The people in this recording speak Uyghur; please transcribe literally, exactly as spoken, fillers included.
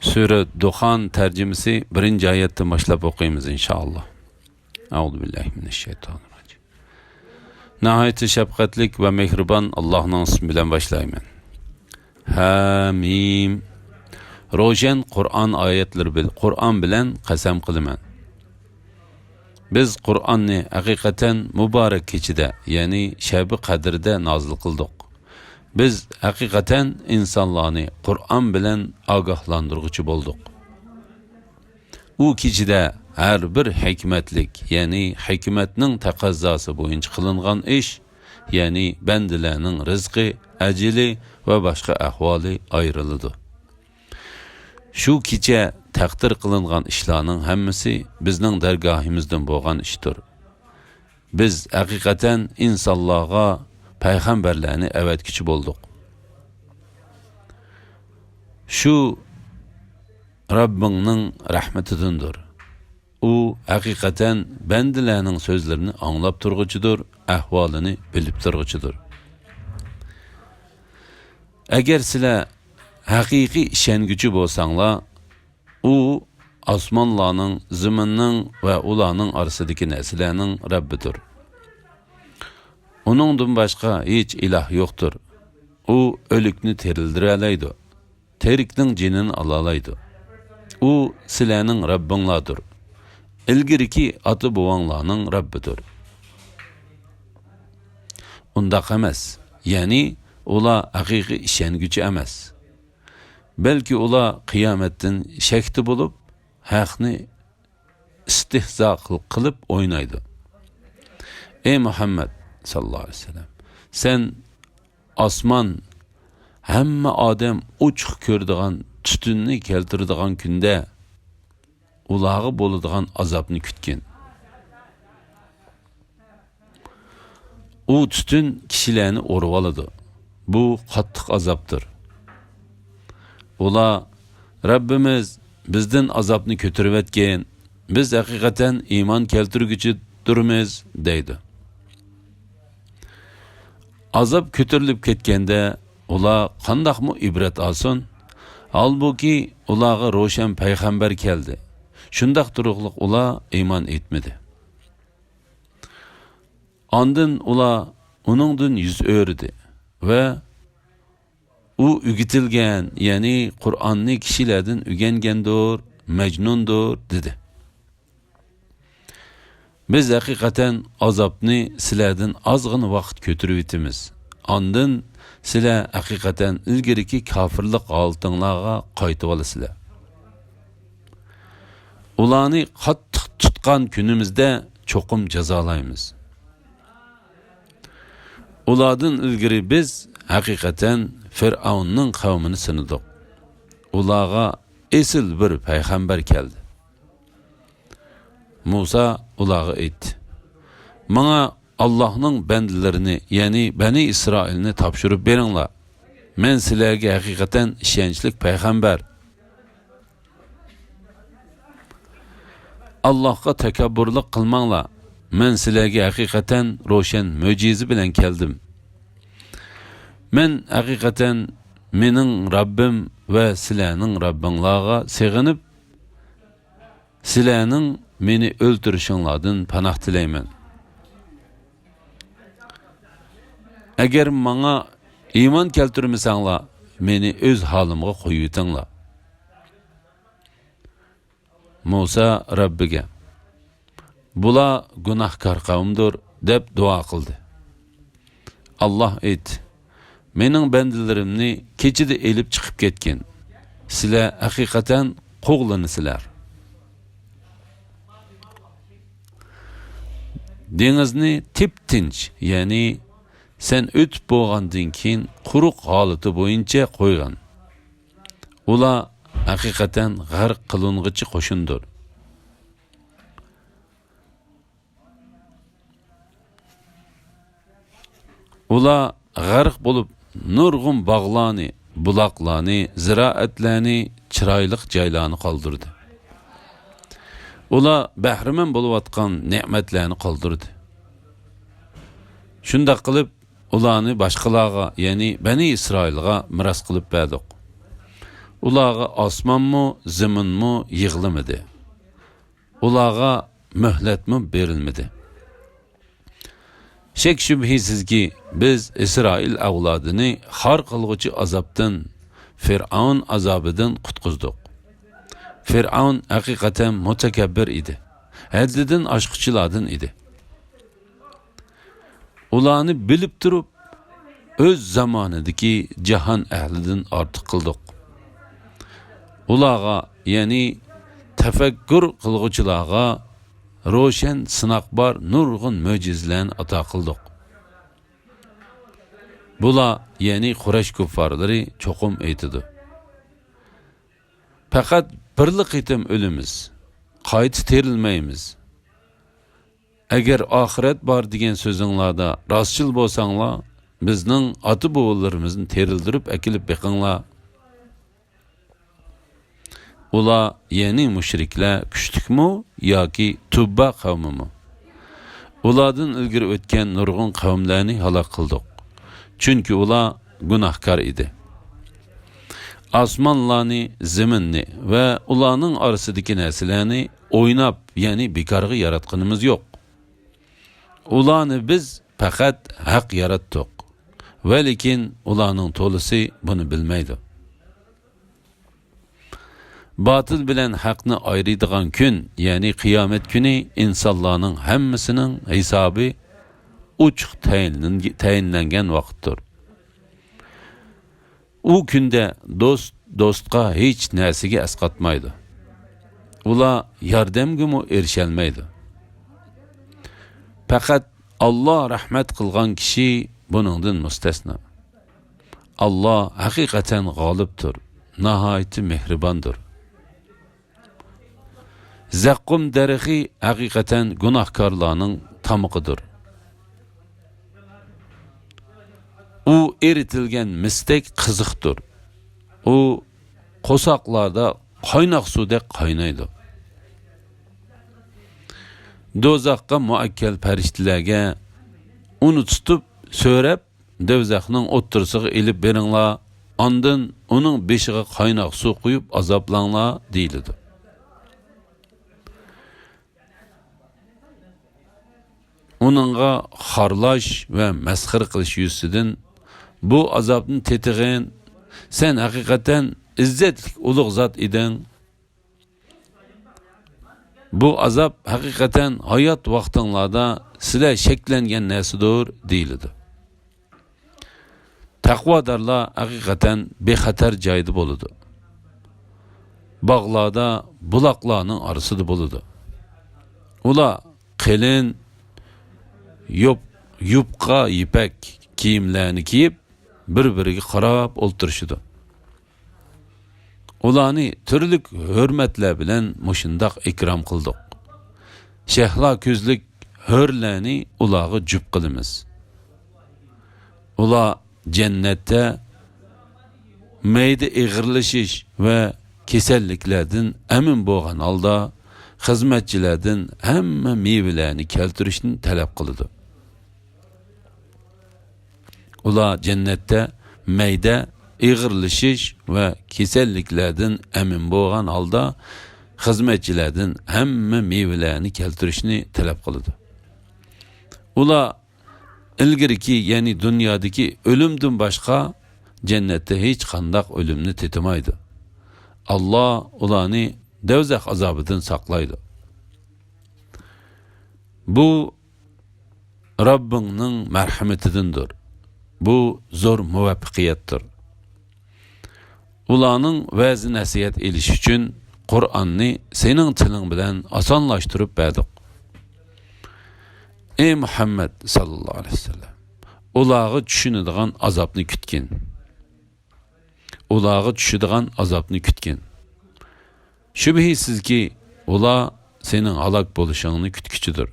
سۈرە دۇخان تەرجىمىسى بىرىنچى ئايەتتىن باشلاپ ئوقۇيمىز، ئىنشائاللا. ئەئۇزۇ بىللاھى مىنەششەيتانىر راجىم. ناھايىتى شەپقەتلىك ۋە مېھرىبان ئاللاھنىڭ ئىسمى بىلەن باشلايمەن. ھەمىم. روشەن قۇرئان ئايەتلىرى بىل-، قۇرئان بىلەن قەسەم قىلىمەن. بىز قۇرئاننى ھەقىقەتەن مۇبارەك كېچىدە، يەنى شەبى قەدىردە نازىل قىلدۇق. بىز ھەقىقەتەن ئىنسانلارنى قۇرئان بىلەن ئاگاھلاندۇرغۇچى بولدۇق. ئۇ كېچىدە ھەر بىر ھېكمەتلىك، يەنى ھېكمەتنىڭ تەقەززاسى بويىچە قىلىنغان ئىش، يەنى بەندىلەرنىڭ رىزقى، ئەجىلى ۋە باشقا ئەھۋالى ئايرىلىدۇ. شۇ كېچە تەقدىر قىلىنغان ئىشلارنىڭ ھەممىسى بىزنىڭ دەرگاھىمىزدىن بولغان ئىشتۇر. بىز ھەقىقەتەن ئىنسانلارغا پەيغەمبەرلەرنى ئەۋەتكۈچى بولدۇق. شۇ رەببىڭنىڭ رەھمىتىدىندۇر. ئۇ ھەقىقەتەن بەندىلەرنىڭ سۆزلىرىنى ئاڭلاپ تۇرغۇچىدۇر، ئەھۋالىنى بىلىپ تۇرغۇچىدۇر. ئەگەر سىلەر ھەقىقىي ئىشەنگۈچى بولساڭلار، ئۇ ئاسمانلارنىڭ، زېمىننىڭ ۋە ئۇلارنىڭ ئارىسىدىكى نەرسىلەرنىڭ رەببىدۇر. ئۇنىڭدىن باشقا ھېچ ئىلاھ يوقتۇر. ئۇ ئۆلۈكنى تىرىلدۈرەلەيدۇ، تىرىكنىڭ جېنىنى ئالالايدۇ. ئۇ سىلەرنىڭ رەببىڭلاردۇر. ئىلگىرىكى ئاتا-بوۋاڭلارنىڭ رەببىدۇر. ئۇنداق ئەمەس، يەنى ئۇلار ھەقىقىي ئىشەنگۈچى ئەمەس. بەلكى ئۇلار قىيامەتتىن شەكتە بولۇپ، ھەقنى ئىستىھزا قىل-، قىلىپ ئوينايدۇ. ئەي مۇھەممەد ساللاللاھۇ ئەلەيھى ۋەسەللەم، سەن ئاسمان، ھەممە ئادەم ئوچۇق كۆرىدىغان تۈتۈننى كەلتۈرىدىغان كۈندە ئۇلارغا بولىدىغان ئازابنى كۈتكىن. ئۇ تۈتۈن كىشىلەرنى ئورىۋالىدۇ. بۇ قاتتىق ئازابتۇر. ئۇلار، «رەببىمىز بىزدىن ئازابنى كۆتۈرۈۋەتكىن، بىز ھەقىقەتەن ئىمان كەلتۈرگۈچىدۇرمىز» دەيدۇ. ئازاب كۆتۈرۈلۈپ كەتكەندە، ئۇلار قانداقمۇ ئىبرەت ئالسۇن؟ ھالبۇكى، ئۇلارغا روشەن پەيغەمبەر كەلدى. شۇنداق تۇرۇقلۇق ئۇلار ئىمان ئېيتمىدى. ئاندىن ئۇلار ئۇنىڭدىن يۈز ئۆرۈدى ۋە «ئۇ ئۆگىتىلگەن، يەنى قۇرئاننى كىشىلەردىن ئۆگەنگەندۇر، مەجنۇندۇر» دېدى. «بىز ھەقىقەتەن ئازابنى سىلەردىن ئازغىنا ۋاقىت كۆتۈرۈۋېتىمىز. ئاندىن سىلەر ھەقىقەتەن ئىلگىرىكى كاپىرلىق ھالىتىڭلارغا قايتىۋالىسىلەر. ئۇلارنى قاتتىق تۇتقان كۈنىمىزدە چوقۇم جازالايمىز. ئۇلاردىن ئىلگىرى بىز ھەقىقەتەن فىرئەۋننىڭ قەۋمىنى سىنىدۇق. ئۇلارغا ئېسىل بىر پەيغەمبەر كەلدى.» مۇسا ئۇلارغا ئېيتتى، «ماڭا ئاللاھنىڭ بەندىلىرىنى، يەنى بەنى ئىسرائىلنى تاپشۇرۇپ بېرىڭلار. مەن سىلەرگە ھەقىقەتەن ئىشەنچلىك پەيغەمبەر. ئاللاھقا تەكەببۇرلۇق قىلماڭلار. مەن سىلەرگە ھەقىقەتەن روشەن مۆجىزە بىلەن كەلدىم. مەن ھەقىقەتەن مېنىڭ رەببىم ۋە سىلەرنىڭ رەببىڭلارغا سېغىنىپ، سىلەرنىڭ مېنى ئۆلتۈرۈشۈڭلاردىن پاناھ تىلەيمەن. ئەگەر ماڭا ئىمان كەلتۈرمىسەڭلار، مېنى ئۆز ھالىمغا قويۇۋېتىڭلار.» مۇسا رەببىگە، «بۇلار گۇناھكار قەۋمدۇر» دەپ دۇئا قىلدى. ئاللاھ ئېيتتى، «مېنىڭ بەندىلىرىمنى كېچىدە ئېلىپ چىقىپ كەتكىن. سىلەر ھەقىقەتەن قوغلىنىسىلەر. دېڭىزنى تىپتىنچ، يەنى سەن ئۆتۈپ بولغاندىن كېيىن قۇرۇق ھالىتى بويىچە قويغىن. ئۇلار ھەقىقەتەن غەرق قىلىنغۇچى قوشۇندۇر. ئۇلار غەرق بولۇپ، نۇرغۇن باغلارنى، بۇلاقلارنى، زىرائەتلەرنى، چىرايلىق جايلارنى قالدۇردى. ئۇلار بەھرىمەن بولۇۋاتقان نېمەتلەرنى قالدۇردى. شۇنداق قىلىپ، ئۇلارنى باشقىلارغا، يەنى بەنى ئىسرائىلغا مىراس قىلىپ بەردۇق. ئۇلارغا ئاسمانمۇ، زېمىنمۇ يىغلىمىدى. ئۇلارغا مۆھلەتمۇ بېرىلمىدى. شەك-شۈبھىسىزكى، بىز ئىسرائىل ئەۋلادىنى خار قىلغۇچى ئازابتىن، فىرئەۋن ئازابىدىن قۇتقۇزدۇق. فىرئەۋن ھەقىقەتەن مۇتەكەببىر ئىدى. ھەددىدىن ئاشقۇچىلاردىن ئىدى. ئۇلارنى بىلىپ تۇرۇپ، ئۆز زامانىدىكى جاھان ئەھلىدىن ئارتۇق قىلدۇق. ئۇلارغا، يەنى تەپەككۇر قىلغۇچىلارغا روشەن سىناق بار نۇرغۇن مۆجىزىلەرنى ئاتا قىلدۇق. بۇلار، يەنى قۇرەيش كۇففارلىرى چوقۇم ئېيتىدۇ: «پەقەت بىرلا قېتىم ئۆلىمىز، قايتا تىرىلمەيمىز. ئەگەر ئاخىرەت بار دېگەن سۆزۈڭلاردا راستچىل بولساڭلار، بىزنىڭ ئاتا-بوۋىلىرىمىزنى تىرىلدۈرۈپ ئەكېلىپ بېقىڭلار.» ئۇلار، يەنى مۇشرىكلار، كۈچلۈكمۇ ياكى تۇببا قەۋمىمۇ؟ ئۇلاردىن ئىلگىرى ئۆتكەن نۇرغۇن قەۋملەرنى ھالاك قىلدۇق، چۈنكى ئۇلار گۇناھكار ئىدى. ئاسمانلارنى، زېمىننى ۋە ئۇلارنىڭ ئارىسىدىكى نەرسىلەرنى ئويناپ، يەنى بىكارغا ياراتقىنىمىز يوق. ئۇلارنى بىز پەقەت ھەق ياراتتۇق. ۋە لېكىن ئۇلارنىڭ تولىسى بۇنى بىلمەيدۇ. باتىل بىلەن ھەقنى ئايرىيدىغان كۈن، يەنى قىيامەت كۈنى ئىنسانلارنىڭ ھەممىسىنىڭ ھېسابى ئوچۇق تەيىنلەنگەن ۋاقىتتۇر. ئۇ كۈندە دوست دوستقا ھېچ نەرسىگە ئەسقاتمايدۇ. ئۇلار ياردەمگىمۇ ئېرىشەلمەيدۇ. پەقەت ئاللا رەھمەت قىلغان كىشى بۇنىڭدىن مۇستەسنا. ئاللا ھەقىقەتەن غالىبتۇر، ناھايىتى مېھرىباندۇر. زەققۇم دەرىخى ھەقىقەتەن گۇناھكارلارنىڭ تامىقىدۇر. ئۇ ئېرىتىلگەن مىستەك قىزىقتۇر. ئۇ قورساقلاردا قايناق سۇدەك قاينايدۇ. دوزاخقا مۇئەككەل پەرىشتىلەرگە ئۇنى تۇتۇپ سۆرەپ، دوزاخنىڭ ئوتتۇرىسىغا ئېلىپ بېرىڭلار، ئاندىن ئۇنىڭ بېشىغا قايناق سۇ قۇيۇپ ئازابلاڭلار، دېيىلىدۇ. ئۇنىڭغا خارلاش ۋە مەسخىرە قىلىش يۈزىسىدىن، بۇ ئازابنى تېتىغىن، سەن ھەقىقەتەن ئىززەتلىك ئۇلۇغ زات ئىدىڭ. بۇ ئازاب ھەقىقەتەن ھايات ۋاقتىڭلاردا سىلەر شەكلەنگەن نەرسىدۇر، دېيىلىدۇ. تەقۋادارلار ھەقىقەتەن بىخەتەر جايدا بولىدۇ. باغلاردا، بۇلاقلارنىڭ ئارىسىدا بولىدۇ. ئۇلار قېلىن يوپ-، يۇپقا يىپەك كىيىملەرنى كىيىپ، بىر-بىرىگە قاراپ ئولتۇرۇشىدۇ. ئۇلارنى تۈرلۈك ھۆرمەتلەر بىلەن مۇشۇنداق ئىكرام قىلدۇق. شەھلا كۆزلۈك ھۆرلەرنى ئۇلارغا جۈپ قىلىمىز. ئۇلار جەننەتتە مەيدە ئېغىرلىشىش ۋە كېسەللىكلەردىن ئەمىن بولغان ھالدا خىزمەتچىلەردىن ھەممە مېۋىلەرنى كەلتۈرۈشنى تەلەپ قىلىدۇ. ئۇلار جەننەتتە مەيدە ئېغىرلىشىش ۋە كېسەللىكلەردىن ئەمىن بولغان ھالدا خىزمەتچىلەردىن ھەممە مېۋىلەرنى كەلتۈرۈشنى تەلەپ قىلىدۇ. ئۇلار ئىلگىرىكى، يەنى دۇنيادىكى ئۆلۈمدىن باشقا جەننەتتە ھېچقانداق ئۆلۈمنى تېتىمايدۇ. ئاللا ئۇلارنى دوزاخ ئازابىدىن ساقلايدۇ. بۇ رەببىڭنىڭ مەرھىمىتىدىندۇر. بۇ زور مۇۋەپپەقىيەتتۇر. ئۇلارنىڭ ۋەز-نەسىھەت ئېلىشى ئۈچۈن قۇرئاننى سېنىڭ تىلىڭ بىلەن ئاسانلاشتۇرۇپ بەردۇق. ئەي مۇھەممەد ساللاللاھۇ ئەلەيھى ۋەسەللەم، ئۇلارغا چۈشىنىدىغان ئازابنى كۈتكىن. ئۇلارغا چۈشىدىغان ئازابنى كۈتكىن. شۈبھىسىزكى، ئۇلار سېنىڭ ھالاك بولۇشۇڭنى كۈتكۈچىدۇر.